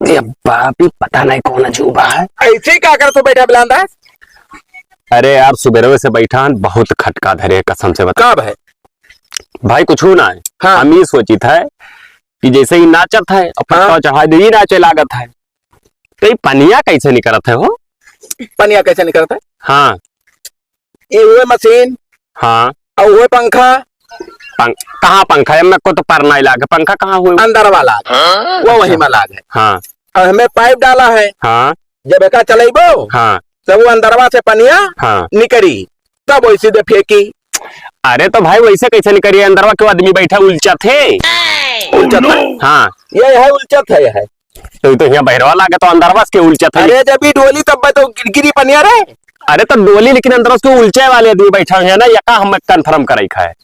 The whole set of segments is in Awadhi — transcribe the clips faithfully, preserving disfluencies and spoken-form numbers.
ये बाप, ये पता नहीं कौन अजूबा है। ऐसे ही का करत हो बैठा बिलांदा? अरे यार, सुबेरवे से बैठा हन, बहुत खटका धरे है, कसम से बता। का भाई? भाई, कुछ ना है। हाँ। हम ये सोचित है कि जैसे ही नाचत है और पट्टा हाँ। चढ़ा दे, ये नाचे लागत है, तो ये पनिया कैसे निकलत है हो? पनिया कैसे निकलत है? हाँ। ये हुए मशीन। हाँ। और हुए पंखा। पंख-, कहाँ पंखा है? मेरे को तो पर नहीं लागे। पंखा कहाँ हुए? अंदर वाला। हाँ? वो वही में लाग है। हाँ। और हमें पाइप डाला है। हाँ। जब एका चलेबो, हाँ। तब वो अंदरवा से पनिया हाँ। निकरी, तब वही सीधे फेंकी। अरे तो भाई, वैसे कैसे निकरी? अंदरवा के आदमी बैठा उलचत है। उलचत है? हाँ। ये है उलचत है, ये है। तो, तो यहाँ बहरवा लागे तो अंदरवा से के उलचत है। अरे जब ये डोली तब तो गिर-, गिरी पनिया रे। अरे तो डोली, लेकिन अंदरवा से के उलचे वाले आदमी बैठा है ना, ये का हम confirm करे का है।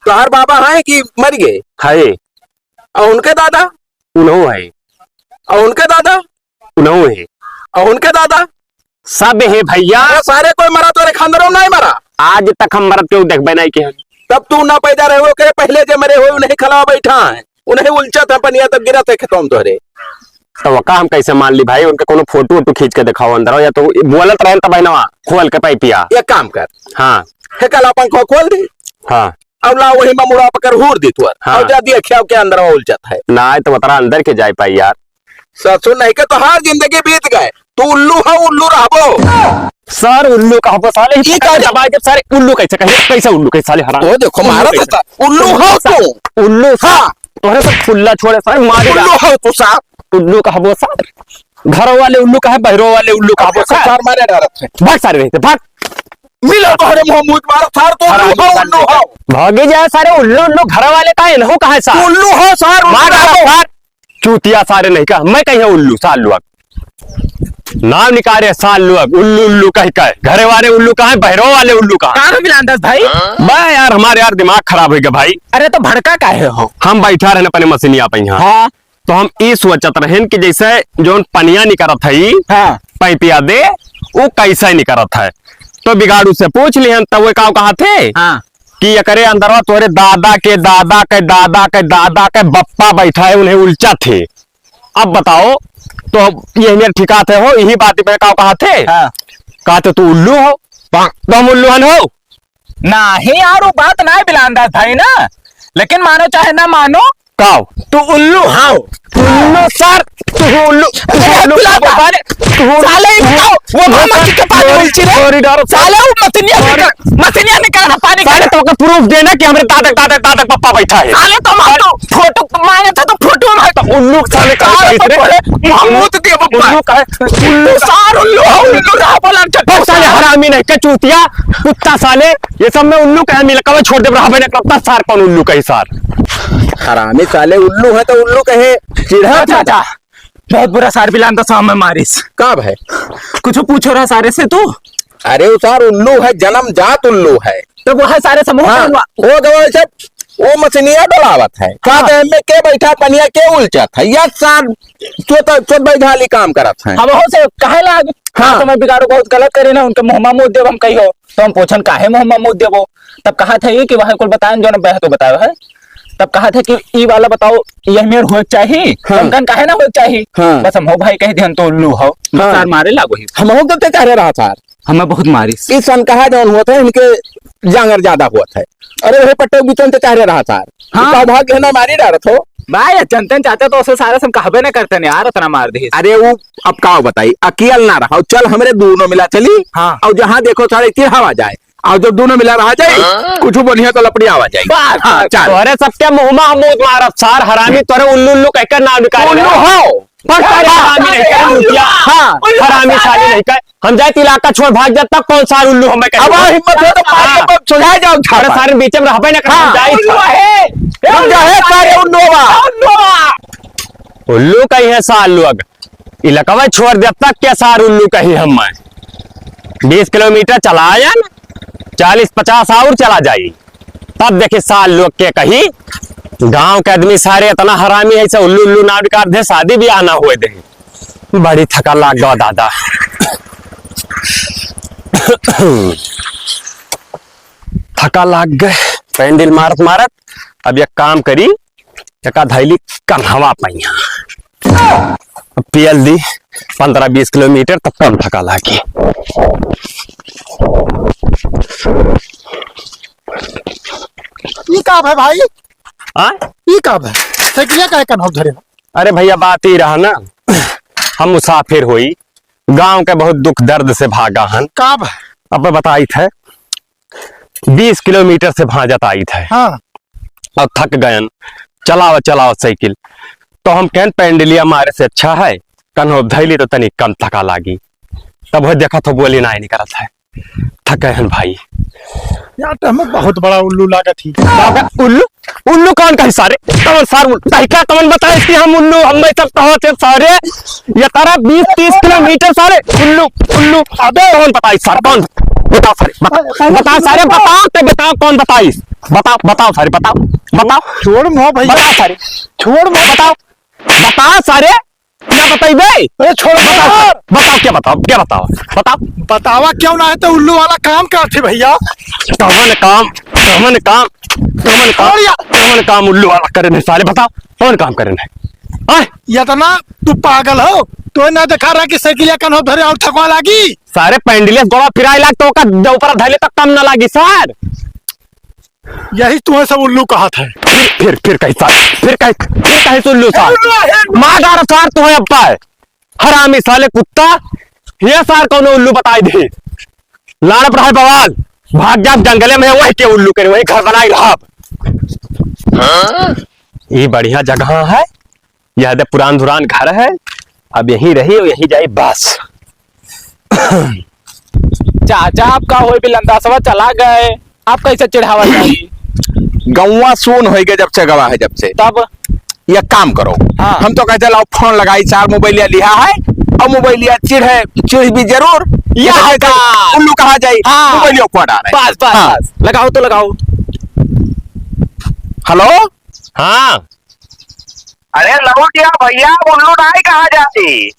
तोहर बाबा है कि मर गए? है। और उनके दादा? उन्हों है। और उनके दादा? उन्हों है। और उनके दादा? सब है भैया। अरे सारे कोई मरा, तोरे खानदानों में नहीं मरा। आज तक हम मरत केहू देखबे नहीं के हम। तब तू ना पैदा रहे हो, के पहले जे मरे हो, उन्हीं खलवा बैठा है, उन्हीं उलचत है पनिया, तब गिरत है खेतों में तोहरे। तो वका हम कैसे मान ली भाई? उनके कोनो फोटो वोटो खींच के दिखाओ अंदर, या तो बोलत रहे तब है ना, खोल के पाइपिया। एक काम कर। हाँ। हे कला पंखो खोल दे। हाँ। अब ला वही में मुड़ा पकड़ हूर दी तोर। हाँ। और जा दिया ख्याव के अंदर उलचत है। ना, तो बतरा अंदर के जाए पाई यार। ससुर नहीं के तो हर जिंदगी बीत गए। तू उल्लू हो, उल्लू रहबो। सर, उल्लू कहबो साले, ई का दबाए जब सारे उल्लू कैसे कहे, कैसे उल्लू कहे साले हराम। ओ देखो, मारत है सर। उल्लू हो तू। उल्लू सर। हाँ। तोहरे तो फुल्ला छोड़े सर, मारे उल्लू हो तू सर। उल्लू कहबो सर। घरों वाले उल्लू कहे, बहरों वाले उल्लू कहबो सर। सर मारे डरत है। भाग सारे रहते, भाग। मिलो तोहरे मुंह मूत मारो सर, तू हराम उल्लू हो, उल्लू हो। भागे जाए सारे उल्लू, उल्लू घरों वाले का इन्हों कहे सर। उल्लू हो सर, उल्लू मार डालो हो। सर। चूतिया सारे नहीं का, मैं कहीं उल्लू सार लोग। नाम निकाले सार लोग, उल्लू उल्लू कह के। घरे वाले उल्लू कहाँ है, बहरों वाले उल्लू कहाँ है? का रे बिलांदस भाई? बा यार, हमारे यार दिमाग खराब हो गया भाई। अरे तो भड़का काहे हो? हम बैठा रहन अपने मशीनिया पे यहाँ। हाँ। तो हम ई सोचत रहन कि जैसे जौन पनिया निकरत है, हाँ। पाइपिया दे, वो कैसे निकरत है। तो बिगाड़ू से पूछ लिहन, तब वो का कहा थे? हाँ। कि एकरे अंदरवा तोरे दादा के, दादा के, दादा के, दादा के बप्पा बैठा है, उन्हें उलचा थे। अब बताओ, तो ये मेरे ठिकाते हो, यही बात पे का कहा थे? हाँ। कहा थे, "तू उल्लू हो?" तो हम उल्लू हन हो? नाही यार, वो बात ना बिलांदा भाई ना, लेकिन मानो चाहे ना मानो, काओ? तू उल्लू हाओ। उल्लू सर, तू उल्लू, तू अरे उल्लू बुला का बता। सारे, तू उल्लू, साले तू बताओ, वो वो मामा सर, की के पानी sorry, उलची रे। Sorry डारो, साले वो मसनिया sorry। निकाल, मसनिया निकाल ना पानी साले का। तो का proof देना कि हमरे दादा, दादा, दादा पप्पा बैठा है। साले तो मार दो, फोटो मांगे था तो फोटो मार दो। उल्लू साले का साले कहित रे। तो बोले, महमूद दिया पप्पा। उल्लू का है? उल्लू सार, उल्लू, उल्लू रहा बोला, चल। बस साले हरामी नहीं, के चूतिया, कुत्ता साले, ये सब में उल्लू कहे मिल, कब छोड़ दे, रहा बने, कुत्ता सार कौन उल्लू कही सार? हरामी साले उल्लू है तो उल्लू कहे, चिढ़ा अच्छा, अच्छा। बहुत बुरा सार बिलांदा साहब में मारिस। का भाई? कुछ पूछो रहा सारे से तू? अरे वो सार उल्लू है, जन्मजात उल्लू है। तो वो है सारे समूह हाँ, का उल्लू। वो गवा सब, वो मशीनिया डोलावत है। का हाँ। तो एमे के बैठा पनिया के उलचत है? या सार चोत, चोत बैठाली काम करत है। हम हो से कहे लाग, हाँ। हाँ, तो मैं बिगाड़ो बहुत गलत करे ना, उनके मुँह मा मुँह देब हम कहियो। तो हम पूछन काहे मुँह मा मुँह देबो? तब कहा था ये कि वह कुल बताएं जो ना बहतो बतायो है। तब कहा था कि ई वाला बताओ, यह मेर होए के चाही, हाँ। हम कहन काहे ना होए के चाही? हाँ। बस हम हो भाई कह दिहन तो उल्लू हो, हाँ। सार मारे लागो ही। हम हो तो ते कह रहे रहा सार। हमें बहुत मारिस। इस सन कहा जौन हुआ था, इनके जांगर ज्यादा हुआ था। अरे वही पट्टे बीचन ते कह रहे रहा सार। हाँ। इनका भाग है ना मारी डारत हो। भाई, जनतन चाचा तो उसे सारे से हम कहबे ना करते नहीं यार, इतना मार दिए। अरे वो अब का बताई, अकियल ना रहा, चल हमरे दोनों मिला चली। हाँ। और जहाँ देखो सारे चिढ़ावा जाए। और जब दोनों मिला रहा जाए, हाँ। कुछ बढ़िया तो लपड़ी आवा जाए। बस, हाँ, बस। चल। तोहरे सबके मुँह मा हम मूत मारब, सार हरामी, तोहरे उल्लू उल्लू कह के नाम निकाले। उल्लू हो। बस सारे हाँ, हरामी नहीं करे, उल्लू। मुखिया। हाँ। उल्लू हरामी सारे। साले नहीं करे। हम जाए इलाका छोड़ भाग जाता, कौन सार उल्लू हमें कहे? अब हिम्मत हो तो मार हाँ। के सुझा जाओ अरे झापा। सारे बीच में रहबे ना कर, हम हाँ। जाए उल्लू है। उल्लू है, सारे उल्लू बा। उल्लू बा। उल्लू कही है सार लोग। इलाकवा छोड़ देता, क्या सार उल्लू कही हम? बीस किलोमीटर चला आया ना, चालीस पचास और चला जाई, तब देखे सार लोग के कही। गांव के आदमी सारे इतना हरामी है, से उल्लू उल्लू नाम निकाल दे, शादी ब्याह ना हुए दे। बड़ी थका लाग गवा दादा, थका लाग गए पैंडल मारत मारत। अब एक काम करी, एका धैली कन्हवा पैया। अब पियल दी पन्द्रह बीस किलोमीटर तक कम थका लागी। ई का है भाई? हाँ? ई का है? साइकिलिया काहे कन्हौ धरे हो? अरे भइया, बात ई रहा ना, हम मुसाफिर होई, गाँव के बहुत दुख दर्द से भागा हन। का बा? अब बताइत है, बीस किलोमीटर से भाजत आइत है। हाँ। और थक गयन, चलाओ, चलाओ साइकिल। तो हम कहन, पैंडलिया मारे से अच्छा है, कन्हौ धइली तो तनी कम थका लागी। तब वो देखत हो, बोली नाहीं निकरत है। थके हन भाई। यार, तो हमें बहुत बड़ा उल्लू लागत ही। बाबा, उल्लू? उल्लू कौन कही सारे? कौन सार उल्लू? कही का कौन बताइस कि हम उल्लू, हम नहीं सब कहो थे सारे। ये तारा बीस तीस किलोमीटर सारे उल्लू, उल्लू। अबे कौन बताइस सारे? कौन? बताओ सारे, बता, बताओ सारे, बताओ, ते बताओ कौन बताइस? बताओ, बताओ सारे, बताओ, बताओ। छोड़ मो भैया। बताओ सारे। छोड़ मो। बताओ, बताओ सारे। क्या बताई बे? अरे छोड़ बताओ, यार। बताओ, क्या बताओ, क्या बताओ, बताओ। बतावा क्यों ना है तो उल्लू वाला काम करते भैया। कवन काम, कवन काम, कवन काम, छोड़ यार। कवन काम उल्लू वाला करे नहीं साले, बताओ, कवन काम करे नहीं? आय? इतना तू पागल हो, तो ना देखा रहा कि साइकिलिया कन्हौ धरे और थकवा लागी। सारे पैंडलिया गोड़ा पिराए लाग तो ओका ऊपर धइले तक कम ना लागी सार। यही तुम्हें सब उल्लू कहा था। फिर, फिर, फिर कही सार, फिर कही, फिर कही उल्लू सार। उल्लू है। मार डारा सार तुम्हें अब्बा है। हरामी साले कुत्ता, ये सार कौनो उल्लू बताई दे। लाड़प रहा बवाल, भाग जाब जंगले में, वही के उल्लू करे, वही घर बनाई रहब। हाँ? ये बढ़िया जगह है, यह दे पुरान धुरान घर है, अब यहीं रही और यहीं जाई बस। चाचा, आपका होई भी लंदासवा चला गए, आप कैसे चिढ़ावा जाई? गौवा सून होई गए जब से गवा है, जब से। तब? ये काम करो, हाँ। हम तो कहते लाओ फोन लगाई, चार मोबाइलिया लिहा है, और मोबाइलिया चिढ़े, चिढ़ भी जरूर, ये ये कहते का? उल्लू कहा जाई, हाँ। मोबाइलिया को डाल रहे। बस, बस, हाँ। बस, लगाओ तो लगाओ। हेलो? हाँ। अरे लौट गया भैया, उल्लू नाहीं कहा जाती।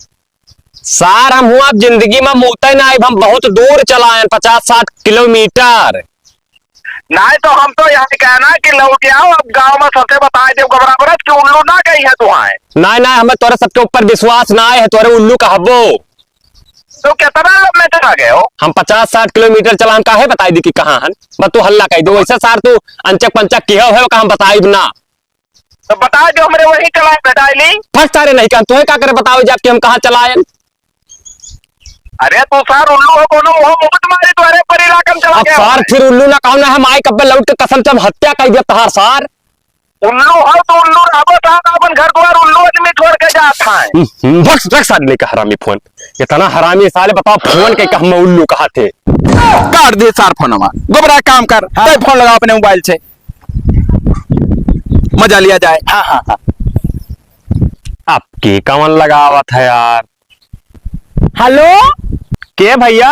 सार, हम हुआ जिंदगी में मूते ना आइब, हम बहुत दूर चलाएन, पचास साठ किलोमीटर। नाहीं तो हम तो यही कहना कि लौट आओ, अब गाँव में सबसे बताए देव घबरा बरत कि उल्लू ना गई है तुहाए। नाहीं, नाहीं, हमें तोरे सबके ऊपर विश्वास नाहीं है, तोरे उल्लू कहबो। तो कितना लम्बे चला गए हो? हम पचास साठ किलोमीटर चला, हम काहे बताई दी कि कहाँ हन? बस तू हल्ला कही दो, वैसे सार तू अंचक पंचक किहो है, का हम बताइब ना। तो बता दो हमरे वही चलाए बेटा ली। फंस सारे नहीं कहन, तुम्हें का करे बताओ जाके हम कहाँ चलाए? अरे तू सार उल्लू हो, कोनो मुंह मुंह मारी तो अरे पर इलाका में चला अब गया सार है। फिर उल्लू ना कहना है, माई कब्बे लौट के कसम से हम हत्या कर दिया तहार सार। उल्लू हो तो उल्लू रहबो सार, अपन घर द्वार उल्लू आदमी छोड़ के जात है। हम्म, हम्म, रख, रख सार लेके हरामी फोन। इतना हरामी साले बताओ फोन के कहा मैं उल्लू कहा थे। काट दे सार फोनवा। गोबरा काम कर, हाँ। तै फोन लगा अपने मोबाइल से। मजा लिया जाए। हाँ, हाँ, हाँ। अब के कवन लगावत है यार? हेलो? के भैया?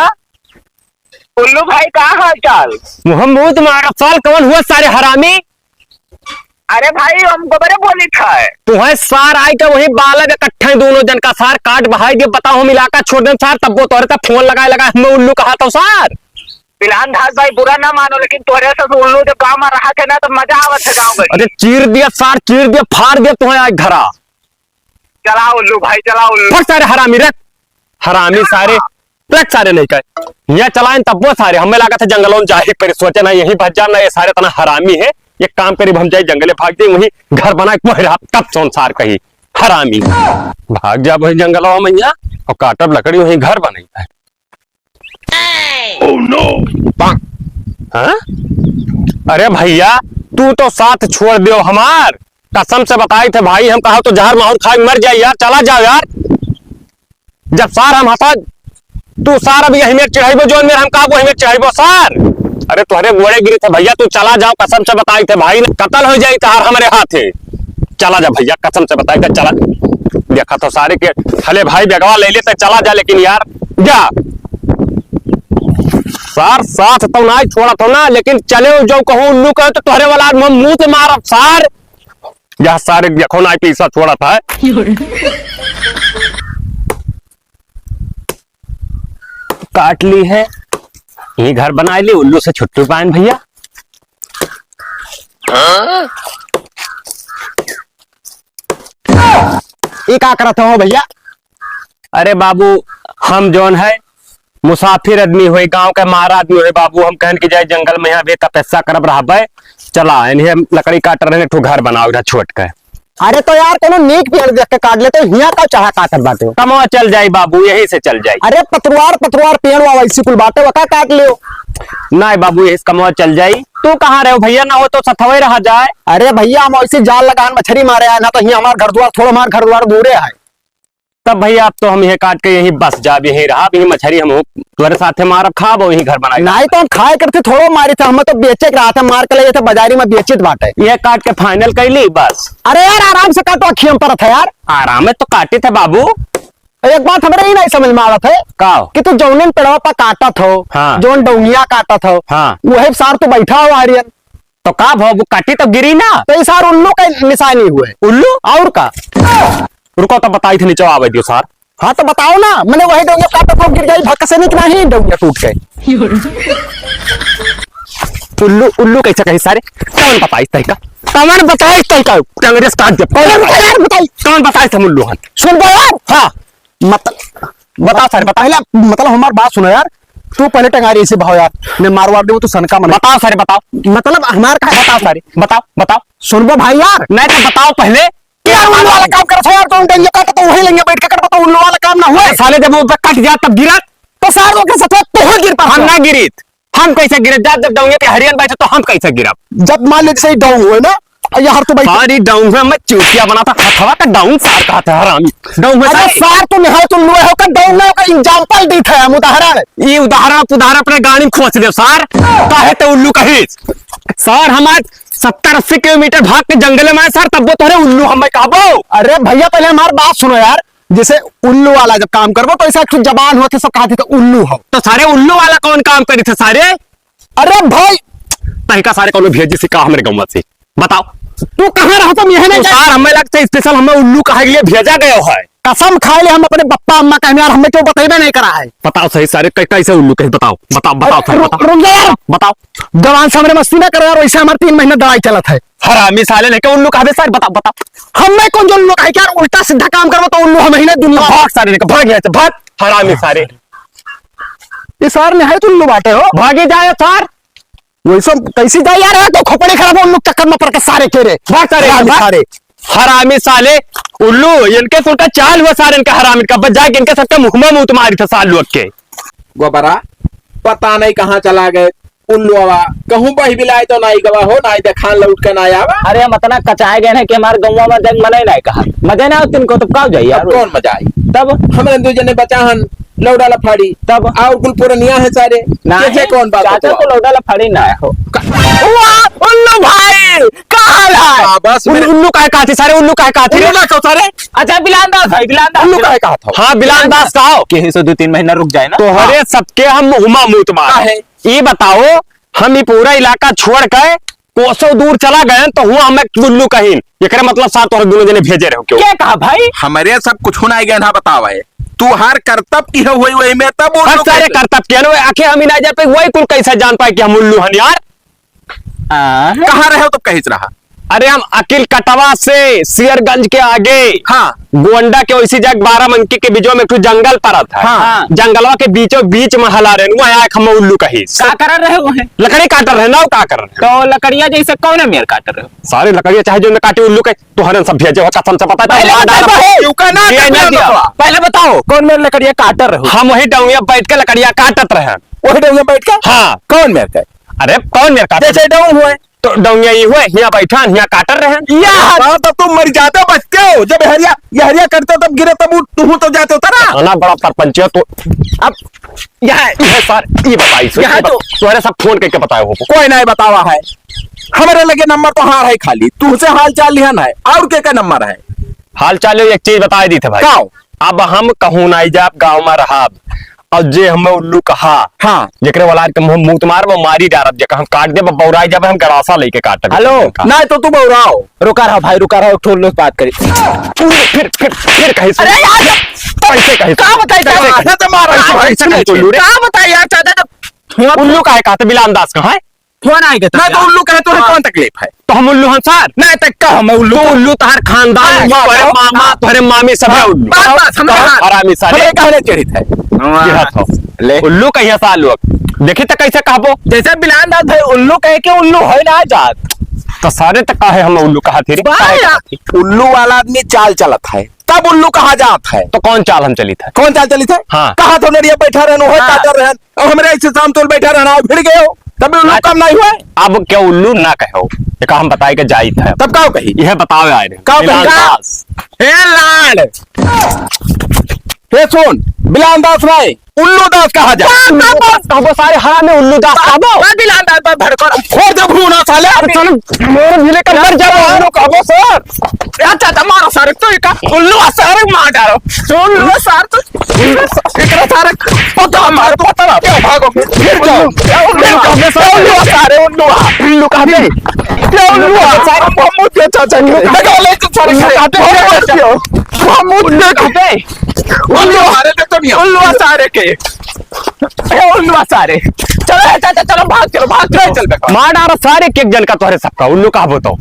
उल्लू भाई, का हाल चाल? मुहम्मद मारा साल कवन हुआ सारे हरामी? अरे भाई, हम गोबरे बोली था। तुहे सार आई के वही बालक इकट्ठा ही दोनों जन का सार काट बहाई दे, बताओ हम इलाका छोड़ दें सार, तब वो तोरे तक फोन लगाए लगा, हमें उल्लू कहा तो सार। पिलान दास भाई, बुरा ना मानो, लेकिन तोरे से उल्लू जब गांव में रहा थे ना, तब मजा आवत है गांव में। अरे चीर दिया सार, चीर दिया, फाड़ दिया तुम्हें आज घरा। चला उल्लू भाई, चला उल्लू। फट सारे हरामी, रख। हरामी सारे, रख सारे नहीं कहे। यहाँ चलाएं तब वो सारे, हमें लागत है जंगलों में जाए पर सोचे ना, यहीं भज जाना, ये सारे इतना हरामी है। एक काम करीब हम जाए जंगले भाग जाए, वहीं घर बनाए, कोई रहा तब सोन सार कही। हरामी। भाग जा वहीं जंगलों में यहाँ, और काटब लकड़ी वहीं घर बनाई है। Oh no! हाँ? अरे भैया, तू तो साथ छोड़ दियो हमार। कसम से बताई थे भाई, हम कहा तो जहर माहौर खा के मर जाए यार, चला जाओ यार। जब सार हम हंसा, तू सार अब यही में चढ़ाइबो, जोन में हम कहा वही में चढ़ाइबो सार। अरे तोहरे गोड़े गिरी थे भैया, तू चला जाओ, कसम से बताई थे भाई, कत्ल हो जाई तार हमरे हाथे। चला जा भैया, कसम से बताई थे, चला। देखा तो सारे के, हले भाई बेगवा ले लेते, चला जा, लेकिन यार, जा। सार साथ तो ना छोड़ा था ना, लेकिन चले जो कहूँ उल्लू कहे तो तोहरे वाला मुंह, मुंह से मारब सार। जा सारे देखो ना पीसा छोड़ा था। काट ली है, ये घर बना ली, उल्लू से छुट्टी पाएन भैया। हाँ? ई का करत हो भइया? अरे बाबू, हम जौन है मुसाफिर आदमी होई, गाँव के मार आदमी होई बाबू, हम कहन कि जाई जंगल में यहाँ भी तपस्या करब रहबे, चला इन्हें लकड़ी काट रहे, एक ठो घर बनाओ इधर छोट के। अरे तो यार, कोनो नीक पेड़ देख के काट ले, तो हियाँ का चाहा काटत बाटे? कमवा चल जाई बाबू, यहीं से चल जाई। अरे पतवार, पतवार पेड़ वा वैसी कुल बाटे, वका काट लियो। नहीं बाबू, यही से कमवा चल जाई। तू कहाँ रहो भइया, ना हो तो सथवे रहा जाए। अरे भइया, हम वैसे जाल लगान मछरी मारे आए ना, तो हियाँ हमार घर द्वार, थोड़ा हमार घर द्वार दूरे है। तब भइया, अब तो हम यहीं काट के यहीं बस जाब, यहीं रहब, यहीं मछरी हम तोहरे साथे मारब, खाब और यहीं घर बनाई। नहीं तो हम खाए करते, थोड़ो मारी थे, हमें तो बेचे के रहा था, मार के ले जाते बाजारी में बेचित बाटे। ये काट के final कैली बस। अरे यार, आराम से काटो, अखियम परत है यार। आराम में तो काटी थे बाबू। एक बात हमरे ही नहीं समझ में आवत है का? कि तू जौने पेड़वा पर काटत हो, हाँ। जौन डौंगिया काटत हो, हाँ। वही सार तू बैठा हो आर्यन। तो का भव, वो काटी तो गिरी ना। तो ई सार उल्लू का निशानी हुए। उल्लू? और का? रुको तो बताई थे, नीचे आवे दियो सार। हाँ तो बताओ ना, मने वही डौंगिया काटत हो गिर जाई भक्क से, नहीं कि नहीं डौंगिया टूट के। उल्लू, उल्लू कैसे कही सारे? कौन बताई तरीका? कौन बताई तरीका? कांग्रेस काट दे। कौन अरे बताई? यार बताई। कौन बताई थे उल्लू हन? सुन बे यार। हाँ। मत-, बताओ सारे, बताओ। पहला मतलब हमार बात सुनो यार। तू पहले टंगारी ऐसे भाव यार, मैं मारवाड़ दूँ, तू सनका मन। बताओ सारे, बताओ। मतलब हमार का बताओ सारे, बताओ, बताओ। सुनबो भाई यार। नहीं तो बताओ पहले। क्या उल्लू वाला काम करत है यार, तुम डंगे काट तो वही लेंगे बैठ के काट, तो उल्लू वाला काम ना हुआ। अरे साले जब वो कट गया तब गिरा। तो सार ओकर साथ तू हो गिर पा हम ना गिरित। हम कैसे गिरब? जब, जब डौंगे पे हरियन बैठे तो हम कैसे गिरब? जब मान लो जैसे ही डौंग हुए ना, और यार तू बैठ सारी डौंग में मैं चूतिया बना था, हथवा का डौंग सार कहा था हरामी। डौंग में अरे सारी सार तू निहाय तू लुए हो का डौंग ना का example दी था हम उदाहरण। ये उदाहरण, उदाहरण अपने गाड़ी में खोस दे सार। काहे ते उल्लू कही? सार हम आज सत्तर अस्सी किलोमीटर भाग के जंगल में आए सार, तब वो तोहरे उल्लू हम कहबो। अरे भइया पहले हमार बात सुनो यार, जैसे उल्लू वाला जब काम करबो तो ऐसा एक ठो जबान होत है, सब कहत है तो उल्लू हो। तो सारे उल्लू वाला कौन काम करी थे सारे? अरे भाई। तहिका सारे कौनो भेजी से का हमरे गौवा से? बताओ। तू कहाँ रहो तुम यहीं नहीं तो जाए? सार हमें लगता है special हमें उल्लू कहे के लिए भेजा गया है। कसम खाए ले हम अपने बप्पा अम्मा कहने यार हमें क्यों बतइबे नहीं करा है। बताओ सही सारे कै-, कैसे उल्लू कहे? बताओ, बताओ, बताओ अरे सारे, रुक, बताओ। रुक जा यार। बताओ। जवान सामने मस्ती ना करो यार, वैसे हमारे तीन महीने दवाई चलत है। हरामी साले लेके उल्लू कहबे सारे, बताओ, बताओ। हमें कौन जो उल्लू कहे क्या यार, उल्टा सीधा काम करबो तो उल्लू हम ही ना दुनिया। भाग सारे लेके, भाग यहाँ से, भाग, हरामी सारे। ये सार निहायत उल्लू बाटे हो। भागी जाए सार। वैसे कैसी जाए यार, तो खोपड़ी खराब हो, उल्लू चक्कर में पड़ के सारे के रे। भाग सारे, हरामी भाग। सारे। हरामी साले, उल्लू, इनके कुल का चाल हुआ सारे, इनका हरामी का, बस जाके इनके सबके मुँह में मूत मारी था साल लोग के। गोबरा, पता नहीं कहाँ चला गए। उल्लुआ, कहूँ बहि बिलाए तो नाई गवा हो, नाई देखान लौट के नाई आवा। अरे हम अतना कचाए गए हैं कि हमारे गौवा में जग मने नाई कहा। मजे ना हो तिनको, तब का हो जाई यार? अब कौन मजा आई? तब? हमरे दो जने बचा हन, लौड़ा लफाड़ी। तब? और कुल पुरनिया है सारे। नाहीं, कैसे कौन बात चाचा बतवा? को लौड़ा लफाड़ी ना हो। का-, वाह, उल्लू भाई, का हाल है? हाँ, बस उल्लू, मेरे उल्लू काहे कहा थी सारे, उल्लू काहे कहा थी रे? उल्लू ना कहो सारे। अच्छा, बिलान दास भाई, बिलान दास। उल्लू काहे कहा था? हाँ, बिलान दास का हो। कहे सो दो तीन महीना रुक जाए ना। तोहरे हाँ। सबके हम मुँह में मूत मार। काहे? ई बताओ, हम ई पूरा इलाका छोड़ के कोसों दूर चला गए तो हुआ हमें उल्लू कहीन। एकरे मतलब सार तोहरे दोनों जने भेजे रहो क्यों? क्या कहा भाई? हमरे सब कुछ ना गए ना बतावे। तू हर करतब की हो हुई वही में तब उल्लू हर सारे कैसे? करतब के ना, आखिर हम ही ना जा पे वही कुल कैसे जान पाए कि हम उल्लू हन यार? आ? कहाँ रहे हो तो कहीं रहा? अरे हम अकिल कटवा से सियरगंज के आगे हाँ। गोंडा के वैसी जाग बाराबंकी के बीचों में एक ठो जंगल पड़त है। हाँ। जंगलवा के बीचों बीच में हला रहे, वहाँ आके हम उल्लू कही। का कर रहे हो वहाँ? लकड़ी काट रहे ना, का कर रहे? तो लकड़िया जैसे कौन मेर काट रहे हो? सारे लकड़िया चाहे जो मैं काटे उल्लू के, तोहरे सब भेजे हो कसम से पता है, पहले मार बताओ डाला। भाई। क्यों का ना ये काट नहीं रहे हो दिया। तो? पहले बताओ, कौन मेर लकड़िया काट रहे हो? हम वही डौंगिया बैठ के लकड़िया काटत रहे। वही डौंगिया बैठ के? हाँ। कौन मेर के? अरे कौन मेर काट? जैसे डौंग हुए। तो डौंगिया ये हुए, हियाँ बैठा, हियाँ काटत रहे। यार, हाँ, तब तुम मर जाते हो, बचते हो। जब हरिया, ये हरिया करते हो, तब गिरे, तब उठ, तुम तो जाते हो, ना? हाँ, ना, बड़ा सरपंच है तो। अब यहाँ ये है सर, ये बताइए, यहाँ ये तो बता-, तुम्हारे सब फोन करके बताए हो। कोई नहीं बतावा है। हमारे लगे नंबर तो हार है खाली, तुमसे हाल चाल लिहन है, और के का नंबर है? हाल चाल एक चीज बताए दी थे भाई। का? अब हम कहूँ नाई जाब, गाँव में रहब, और जे हमें उल्लू कहा, हाँ। जेकरे वाला के मुँह मूत मार, वो मारी डारब, जेकर हम काट देब, बौराई जाबे, हम गड़ासा लेके काटब। हेलो। नहीं तो तू बौराओ। रुका रहा भाई, रुका रहा, एक ठो उल्लू से बात करी। फिर, फिर, फिर कहीं से? अरे यार, कैसे कहीं से? का बताई, का कैसे बताई? कहीं से? अरे तो मार रहा है। कैसे कहीं से उल्लू रे? का बताई यार, चाचा, जब उल्लू काहे कहते, बिलान दास का है? फोन आइगा तो नहीं तो उल्लू कहे, तोहे कौन तकलीफ है? तो हम उल्लू हन सर? नहीं तो का हम उल्लू? तो उल्लू तोहर खानदान, हाँ, तोहरे मामा, तोहरे मामी सब है उल्लू। बस, बस, हमें हरामी सारे। हमें कहने चढ़ित है। हाँ। यह था। ले। उल्लू कहिया साल लोग। देखी तो कैसे कहबो? जैसे बिलान दास है, उल्लू कहे के उल्लू है ना जात। तो सारे तो काहे हम उल्लू कहा थे रे? काहे कहा थे? उल्लू वाला आदमी चाल चलत है, तब उल्लू कहा जात है। तो कौन चाल हम चलित है? कौन चाल चलित है? हाँ। कहा तो नरिया बैठा रहन, वही हाँ। काटर रहन, और हमरे ऐसे शाम तोल बैठा रहना, भिड़ गए हो, तब भी उल्लू आज कम नहीं हुआ है। अब क्या उल्लू ना कहो, एक हम बताए के जाइत है। तब का कही? यह बतावे आए रहे। का कही? बिलान दास। ए लाल। हे सुन, बिलान दास नहीं, उल्लू दास कहा जा। उल्लू दास कहबो सारे हरामी, उल्लू दास कहबो। मैं बिलान दास पर भड़कर। फोड़ दे भूना साले। अरे चलो, मेरे मिले का मर जाओ, उल्लू कहबो सर। अच्छा, अच्छा, मारो सारे, तो का उल्लू सारे मार डालो। उल्लू सार तो, एकरा सारे पता मार, पता ना, क्या भागो, फिर जाओ। उल्लू कहबो सर। उल्लू सारे, उल्लू, उल्लू कहबे। क्या उल्लू सारे, हम मुझे चाचा, उल्लू कहबे। लगा ले तो सारे उल्लू खड़े। कहबे। हम मुझे कहबे। उल्लू मारे तक तो नहीं। उल्लू सारे के। ए, उल्लू सारे। चलो, ए, चलो, चलो, भाग, चलो, भाग, चलो, चल बेटा। मार डारो सारे के एक जन का तोहरे सबका, उल्लू कहबो तो।